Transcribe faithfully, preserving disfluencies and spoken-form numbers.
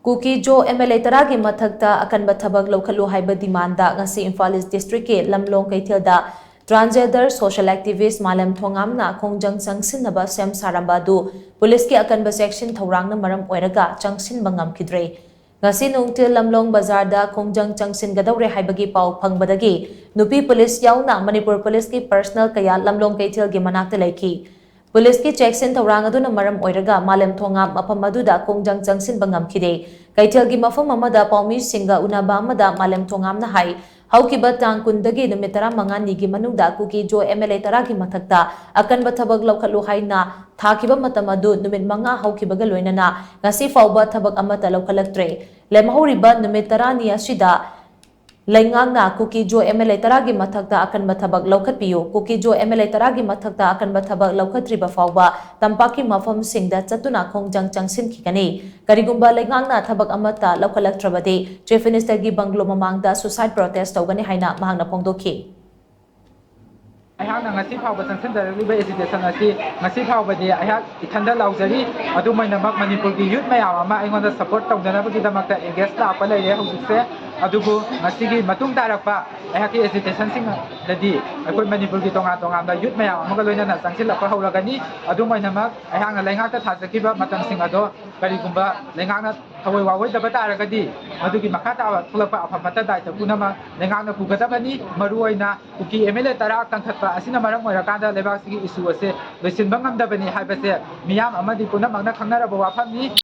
ꯀꯨꯀꯤꯖꯣ M L A ꯇꯔꯥꯒꯤ ꯃꯊꯛꯇ ꯑꯀꯟꯕ ꯊꯕꯛ ꯂꯧꯈꯠꯂꯨ ꯍꯥꯏꯕ ꯗꯤꯃꯥꯟꯗ ꯉꯁꯤ ꯏꯝꯐꯥꯜ ꯏꯁ ꯗꯤꯁꯇ꯭ꯔꯤꯛꯀꯤ ꯂꯝꯂꯣꯡ ꯀꯩꯊꯦꯜꯗ transgender social activist ꯃꯥꯂꯦꯝ ꯊꯣꯉꯥꯝꯅ ꯈꯣꯡꯖꯪ ꯆꯪꯁꯤꯟꯅꯕ ꯁꯦꯝ ꯁꯥꯔꯝꯕ ꯑꯗꯨ ꯄꯨꯂꯤꯁꯀꯤ ꯑꯀꯟꯕ ꯆꯦꯛꯁꯤꯟ ꯊꯧꯔꯥꯡꯅ ꯃꯔꯝ ꯑꯣꯏꯔꯒ ꯆꯪꯁꯤꯟꯕ ꯉꯝꯈꯤꯗ꯭ꯔꯦ꯫ ꯉꯁꯤ ꯅꯨꯡꯊꯤꯜ ꯂꯝꯂꯣꯡ ꯕꯖꯥꯔꯗ ꯈꯣꯡꯖꯪ ꯆꯪꯁꯤꯟꯒꯗꯧꯔꯦ ꯍꯥꯏꯕꯒꯤ ꯄꯥꯎ ꯐꯪꯕꯗꯒꯤ ꯅꯨꯄꯤ ꯄꯨꯂꯤꯁ ꯌꯥꯎꯅ ꯃꯅꯤꯄꯨꯔ ꯄꯨꯂꯤꯁꯀꯤ ꯄꯔꯁꯅꯦꯜ ꯀꯌꯥ ꯂꯝꯂꯣꯡ ꯀꯩꯊꯦꯜꯒꯤ ꯃꯅꯥꯛꯇ ꯂꯩꯈꯤ꯫ ꯄꯨꯂꯤꯁꯀꯤ ꯆꯦꯛꯁꯤꯟ ꯊꯧꯔꯥꯡ ꯑꯗꯨꯅ ꯃꯔꯝ ꯑꯣꯏꯔꯒ ꯃꯥꯂꯦꯝ ꯊꯣꯉꯥꯝ ꯃꯐꯝ ꯑꯗꯨꯗ ꯈꯣꯡꯖꯪ ꯆꯪꯁꯤꯟꯕ ꯉꯝꯈꯤꯗꯦ꯫ ꯀꯩꯊꯦꯜꯒꯤ ꯃꯐꯝ ꯑꯃꯗ ꯄꯥꯎꯃꯤꯁꯤꯡꯒ ꯎꯅꯕ ꯑꯃꯗ ꯃꯥꯂꯦꯝ ꯊꯣꯉꯥꯝꯅ ꯍꯥꯏ, ꯍꯧꯈꯤꯕ ꯇꯥꯡ ꯀꯨꯟꯗꯒꯤ ꯅꯨꯃꯤꯠ ꯇꯔꯥꯃꯉꯥꯅꯤꯒꯤ ꯃꯅꯨꯡꯗ ꯀꯨꯀꯤꯖꯣ ꯑꯦꯝ ꯑꯦꯜ ꯑꯦ ꯇꯔꯥꯒꯤ ꯃꯊꯛꯇ ꯑꯀꯟꯕ ꯊꯕꯛ ꯂꯧꯈꯠꯂꯨ ꯍꯥꯏꯅ ꯊꯥꯈꯤꯕ ꯃꯇꯝ ꯑꯗꯨ ꯅꯨꯃꯤꯠ ꯃꯉꯥ ꯍꯧꯈꯤꯕꯒ ꯂꯣꯏꯅꯅ ꯉꯁꯤ ꯐꯥꯎꯕ ꯊꯕꯛ ꯑꯃꯠꯇ ꯂꯧꯈꯠꯂꯛꯇ꯭ꯔꯦ꯫ ꯂꯦꯝꯍꯧꯔꯤꯕ ꯅꯨꯃꯤꯠ ꯇꯔꯥꯅꯤ ꯑꯁꯤꯗ ꯂꯩꯉꯥꯛꯅ ꯀꯨꯀꯤꯖꯣ ꯑꯦꯝ ꯑꯦꯜ ꯑꯦ ꯇꯔꯥꯒꯤ ꯃꯊꯛꯇ ꯑꯀꯟꯕ ꯊꯕꯛ ꯂꯧꯈꯠꯄꯤꯌꯨ, ꯀꯨꯀꯤꯖꯣ ꯑꯦꯝ ꯑꯦꯜ ꯑꯦ ꯇꯔꯥꯒꯤ ꯃꯊꯛꯇ ꯑꯀꯟꯕ ꯊꯕꯛ ꯂꯧꯈꯠꯇ꯭ꯔꯤꯕ ꯐꯥꯎꯕ ꯇꯝꯄꯥꯛꯀꯤ ꯃꯐꯝꯁꯤꯡꯗ ꯆꯠꯇꯨꯅ ꯈꯣꯡꯖꯪ ꯆꯪꯁꯤꯟꯈꯤꯒꯅꯤ꯫ ꯀꯔꯤꯒꯨꯝꯕ ꯂꯩꯉꯥꯛꯅ ꯊꯕꯛ ꯑꯃꯠꯇ ꯂꯧꯈꯠꯂꯛꯇ꯭ꯔꯕꯗꯤ Chief Minister ꯒꯤ ꯕꯪꯒ꯭ꯂꯣ ꯃꯃꯥꯡꯗ suicide protest ꯇꯧꯒꯅꯤ ꯍꯥꯏꯅ ꯃꯍꯥꯛꯅ ꯐꯣꯡꯗꯣꯛꯈꯤ꯫ ꯑꯩꯍꯥꯛꯅ ꯉꯁꯤ ꯐꯥꯎꯕ ꯆꯪꯁꯤꯟꯖꯔꯛꯂꯤꯕ agitation ꯑꯁꯤ ꯉꯁꯤ ꯐꯥꯎꯕꯗꯤ ꯑꯩꯍꯥꯛ ꯏꯊꯟꯗ ꯂꯥꯎꯖꯔꯤ꯫ ꯑꯗꯨꯝ ꯑꯣꯏꯅꯃꯛ ꯃꯅꯤꯄꯨꯔꯒꯤ youth ꯃꯌꯥꯝ ꯑꯃ ꯑꯩꯉꯣꯟꯗ support ꯇꯧꯅꯅꯕꯒꯤꯗꯃꯛꯇ engage ꯂꯥꯛꯄ ꯂꯩꯔꯦ ꯍꯧꯖꯤꯛꯁꯦ꯫ ꯑꯗꯨꯕꯨ ꯉꯁꯤꯒꯤ ꯃꯇꯨꯡ ꯇꯥꯔꯛꯄ ꯑꯩꯍꯥꯛꯀꯤ agitationꯁꯤꯡꯗꯗꯤ ꯑꯩꯈꯣꯏ ꯃꯅꯤꯄꯨꯔꯒꯤ ꯇꯣꯉꯥꯟ ꯇꯣꯉꯥꯟꯕ youth ꯃꯌꯥꯝ ꯑꯃꯒ ꯂꯣꯏꯅꯅ ꯆꯪꯁꯤꯜꯂꯛꯄ ꯍꯧꯔꯒꯅꯤ꯫ ꯑꯗꯨꯝ ꯑꯣꯏꯅꯃꯛ ꯑꯩꯍꯥꯛꯅ ꯂꯩꯉꯥꯛꯇ ꯊꯥꯖꯈꯤꯕ ꯃꯇꯝꯁꯤꯡ ꯑꯗꯣ ꯀꯔꯤꯒꯨꯝꯕ ꯂꯩꯉꯥꯛꯅ ꯊꯑꯣꯏ ꯋꯥꯑꯣꯏꯗꯕ ꯇꯥꯔꯒꯗꯤ ꯃꯗꯨꯒꯤ ꯃꯈꯥ ꯇꯥꯕ ꯊꯣꯛꯂꯛꯄ ꯑꯐ ꯐꯠꯇ ꯗꯥꯏꯇ ꯄꯨꯝꯅꯃꯛ ꯂꯩꯉꯥꯛꯅ ꯄꯨꯒꯗꯕꯅꯤ꯫ ꯃꯔꯨꯑꯣꯏꯅ ꯀꯨꯀꯤ ꯑꯦꯝ ꯑꯦꯜ ꯑꯦ ꯇꯔꯥ ꯀꯟꯈꯠꯄ ꯑꯁꯤꯅ ꯃꯔꯝ ꯑꯣꯏꯔꯀꯥꯟꯗ ꯂꯩꯕꯥꯛꯁꯤꯒꯤ issue ꯑꯁꯦ ꯂꯣꯏꯁꯤꯟꯕ ꯉꯝꯗꯕꯅꯤ ꯍꯥꯏꯕꯁꯦ ꯃꯤꯌꯥꯝ ꯑꯃꯗꯤ ꯄꯨꯝꯅꯃꯛꯅ ꯈꯪꯅꯔꯕ ꯋꯥꯐꯝꯅꯤ꯫